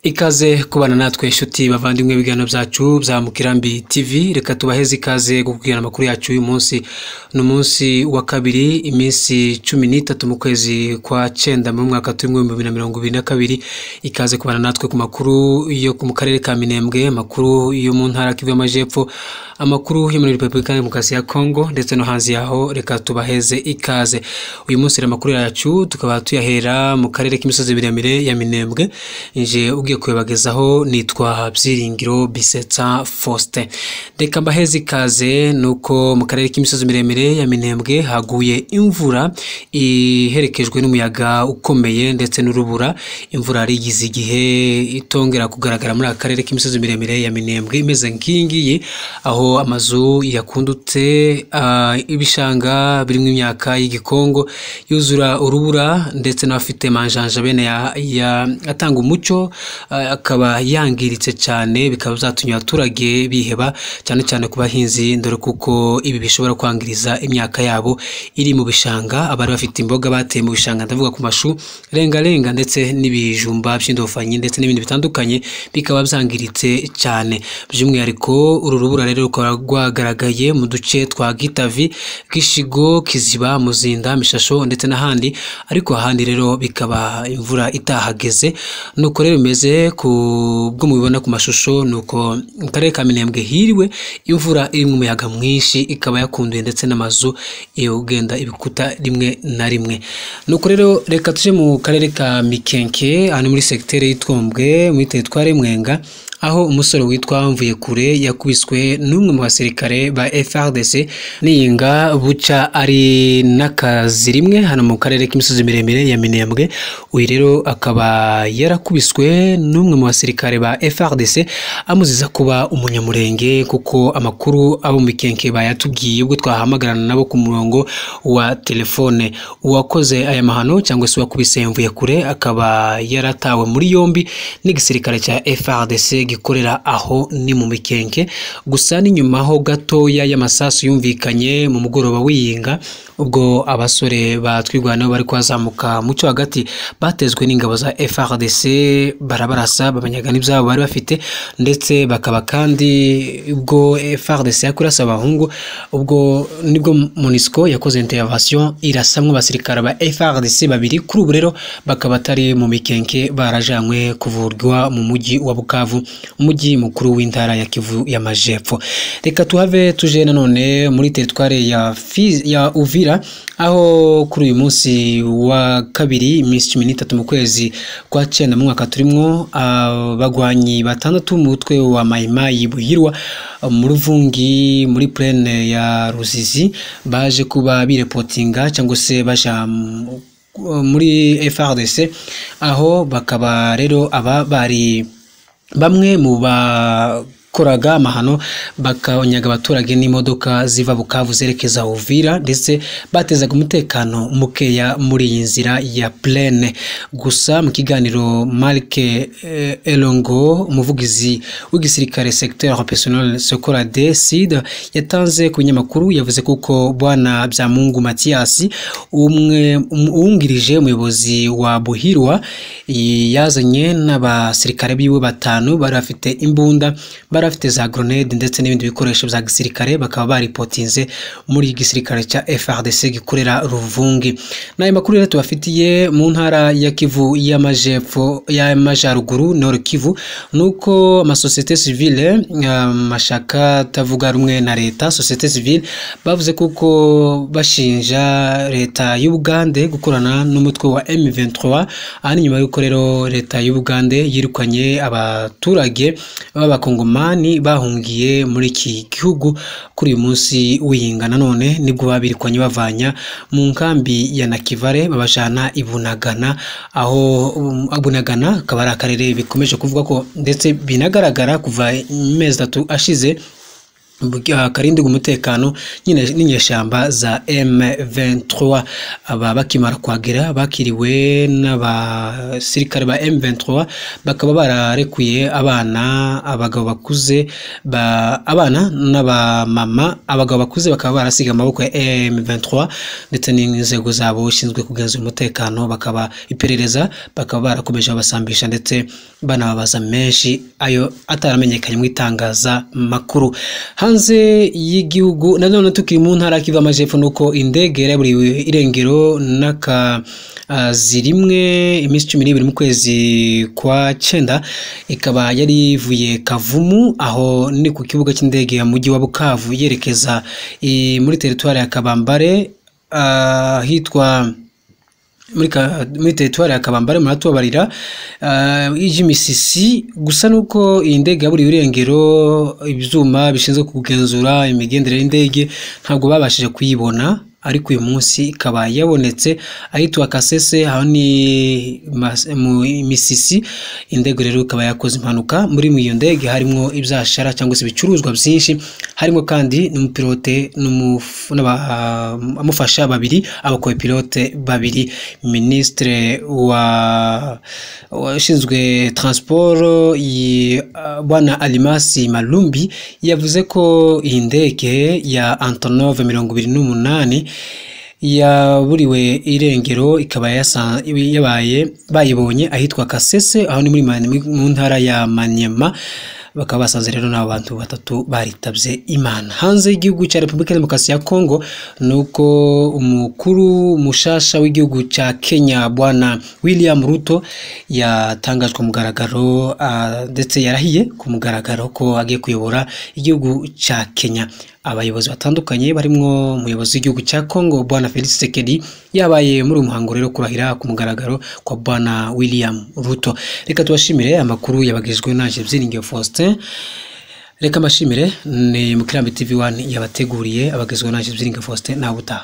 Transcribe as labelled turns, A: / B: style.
A: Ikaze kubana natwe inshuti bavandimwe ibiganiro byacu bya Mukirambi TV, reka tubaheze ikaze gukubwira amakuru yacu uyu munsi. Ni umunsi wa kabiri, iminsi 13 mu kwezi kwa 9 mu mwaka turimo 2022. Ikaze kubana natwe ku makuru yo mu karere ka Minembwe, amakuru yo mu ntara Kivu y'Amajepfo, amakuru yo muri Repubulika Demokarasi ya Kongo ndetse no hanze yaho. Reka tubaheze ikaze. Uyu munsi rero amakuru yacu tukaba tuyahera mu karere k'imisozi miremire ya Minembwe. Nje ugiye kuyabagezaho nitwa Byiringiro Bisetsa Faustin. Reka mbaheze ikaze. Nuko mu karere k'imisozi miremire ya Minembwe haguye imvura iherekejwe n'umuyaga ukomeye ndetse n'urubura. Imvura yarigize igihe itongera kugaragara muri aka karere k'imisozi miremire ya Minembwe imeze nk'iyingiyi, aho amazu yakundutse, ibishanga birimo imyaka y'igikongo yuzura urubura, ndetse n'abafite manjanja bene atanga umucyo akaba yangiritse cyane, bikaba byatumye abaturage biheba cyane cyane ku bahinzi, dore kuko ibi bishobora kwangiriza imyaka yabo iri mu bishanga. Abari bafite imboga bateye mu bishanga, ndavuga ku mashu, rengarenga ndetse n'ibijumba by'indofanyi ndetse n'ibindi bitandukanye, bikaba byangiritse cyane. By'umwihariko uru rubura rero rukaba rwagaragaye mu duce twa Gitavi, Gishigo, Kiziba, Muzinda, Mishasho ndetse n'ahandi, ariko ahandi rero bikaba imvura itahageze. Nuko rero bimeze ku bwo mubibona ku mashusho, nuko mu karere ka Minembwe hiriwe imvura irimo umuyaga mwinshi, ikaba yakunduye ndetse n'amazu ugenda ibikuta rimwe na rimwe. Nuko rero reka tuje mu karere ka Mikenke, ahantu muri segiteri y'Itombwe muri teritwari Mwenga, aho umusore witwa Mvuyekure yakubiswe n'umwe mu basirikare ba FARDC niyinga buca ari n'akazi rimwe hano mu karere k'imisozi miremire ya Minembwe. Uyu rero akaba yarakubiswe n'umwe mu basirikare ba FARDC amuziza kuba umunyamurenge, kuko amakuru abo mu Mikenke bayatubwiye ubwo twahamagarana nabo ku murongo wa telefone. Uwakoze aya mahano cyangwa se uwakubise Mvuyekure akaba yaratawe muri yombi n'igisirikare cya FARDC gikorera aho ni mu Mikenke. Gusa ni nyuma ho gatoya y'amasasu yumvikanye mu mugoroba w'iyinga, ubwo abasore batwirwanaho bari kuhazamuka mu cyo hagati batezwe n'ingabo za FARDC, barabarasa babanyaga n'ibyabo bari bafite, ndetse bakaba kandi ubwo FARDC yakurasa abahungu, ubwo nibwo MONUSCO yakoze intervention irasamwe abasirikare ba FARDC babiri. Kuri ubu rero bakaba batari mu Mikenke, barajanywe kuvurwa mu mujyi wa Bukavu, umujyi mukuru w'intara ya Kivu y'Amajepfo. Reka tuhave tuje nanone muri teritware ya Uvira, aho kuri uyu munsi wa kabiri iminsi 13 mu kwezi kwa 9 mu mwaka turimwo, abagwanyi batandatu mu mutwe wa Mayimayi Buhirwa mu Ruvungi muri plaine ya Ruzizi baje kuba birepotinga cyangwa se baja muri FARDC, aho bakaba rero aba bari bamwe mu bakoraga amahano bakanyaga abaturage n'imodoka ziva Bukavu zerekeza Uvira, ndetse batezaga umutekano mukeya muri iyi nzira ya plaine. Gusa mu kiganiro Marc Elongo, umuvugizi w'igisirikare secteur personnel Sokolade Sud, yatanze ku binyamakuru, yavuze kuko Bwana Byamungu Mathias, umwe uwungirije umuyobozi wa Buhirwa, yazanye n'abasirikare biwe batanu bari bafite imbunda, bari bafite za grenade ndetse n'ibindi bikoresho bya gisirikare, bakaba baripotinze muri gisirikare cya FARDC gikorera Ruvungi. N'ayo makuru rero tubafitiye mu ntara ya Kivu y'Amajepfo y'Amajaruguru, Nord Kivu, nuko amasosiyete civile, amashaka atavuga rumwe na leta, société civile, bavuze kuko bashinja leta y'Ubugande gukorana n'umutwe wa M23. Aha ni nyuma y'uko rero leta y'Ubugande yirukanye abaturage b'abakongomani bahungiye muri iki gihugu. Kuri uyu munsi w'iyinga nanone nibwo babirukanye bavanya mu nkambi ya Nakivale babajana i Bunagana, aho Bunagana akaba ari akarere bikomeje kuvuga ko ndetse binagaragara kuva amezi 3 ashize karindirwa umutekano n'inyeshamba za M23. Aba bakimara kuhagera bakiriwe n'abasirikare ba M23, bakaba bararekuye abana, abagabo bakuze, abana n'abamama, abagabo bakuze bakaba barasiga amaboko ya M23 ndetse n'inzego zabo ushinzwe kugenzura umutekano, bakaba iperereza bakaba barakomeje babasambisha ndetse banababaza menshi ayo ataramenyekanye mu itangazamakuru. Hanze y'igihugu nanone tukiri mu ntara ya Kivu y'Amajepfo, nuko indege yaraburiwe irengero n'akazi rimwe iminsi 12 mu kwezi kwa cenda, ikaba yari ivuye Kavumu, aho ni ku kibuga cy'indege ya mujyi wa Bukavu, yerekeza muri teritwari ya Kabambare, ahitwa muri teritwari ya Kabambare, muratubabarira, ije Misisi. Gusa nuko iyi ndege yaburiwe irengero, ibyuma bishinzwe kugenzura imigendere y'indege ntabwo babashije kuyibona, ariko uyu munsi ikaba yabonetse ahitwa Kasese, aho ni mu Misisi. Indege rero ikaba yakoze impanuka. Muri iyo ndege harimo ibyashara cyangwa se ibicuruzwa byinshi, harimo kandi n'umupilote n'abamufasha babiri, abakopilote babiri. Minisitiri wa washinzwe transport, Bwana Alimasi Malumbi, yavuze ko iyi ndege ya Antonov 28 yaburiwe irengero ikaba yabaye bayibonye ahitwa Kasese, aho ni mu ntara ya Maniema. Bakaba basanze rero n'abo bantu batatu baritabye Imana. Hanze y'igihugu cya Repubulika ya Demokarasi ya Kongo, nuko umukuru mushasha w'igihugu cya Kenya, Bwana William Ruto, yatangajwe ku mugaragaro, ndetse yarahiye ku mugaragaro ko agiye kuyobora igihugu cya Kenya. Abayobozi batandukanye barimwo umuyobozi w'igihugu cya Kongo, Bwana Felix Tshisekedi, yabaye muri uyu muhango rero kurahira ku mugaragaro kwa Bwana William Ruto. Reka tubashimire, amakuru yabagejwe naje Byiringiro Faustin. Reka mbashimire, ni Mukirambi TV 1 yabateguriye, abagezwe naje Byiringiro Faustin, nawe utaha.